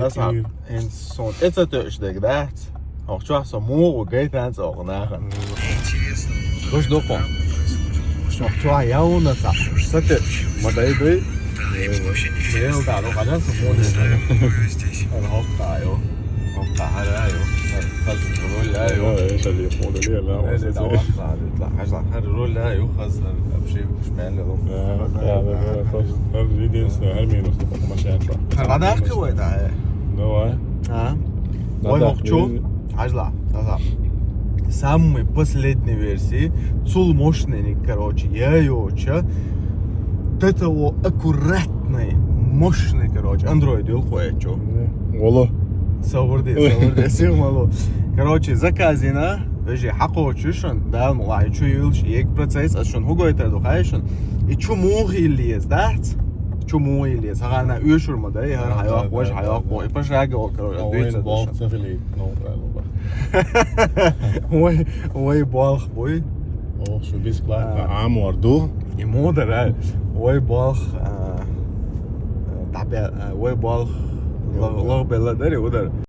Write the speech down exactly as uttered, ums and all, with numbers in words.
Аса, хӀинца суна тӀе ца тоьуш дерг дац. Хьох чохь со муха гайтан цӀокъа нахана. Гуш дукхо. Хьох чохь явна ца. Ца тоьуш. Ма дай дуй. Мел да, ну, хьажа со муха. Ана хьох кхайо. Хьох кхахьара йо. Хазна роль а йо. Эша ли хьона ле, ла, Эза да вахта. Хьажа хьар роль а йо, хазна вообще шмел ло. Единственное, хьар минус, машина чохь. Хьар даккхи вай да. Давай. А? Вай хьох чу. Хьажла. Самый последний версии. Цул мощный, короче, я йоча. До того аккуратный, мощный, короче, Android юл кхоьчу. Воло. Савурди, савурди, сил мало. Короче, заказина, даже хьакхочу шун, дал ма вай чу юлш, ек процесс, ас шун хьугойтар ду хай шун. И чу муха еза, дац? Чу муха еза. Хьана уьшур ма дай, хьар хьайох, вож хьайох, бо. И пашага, короче, дуйца душа. Ой, ой, болх, бой. Ох, шу бесплатно. А мор ду. И модара. Ой, болх. Табе, ой, болх. Лох белла дари удар.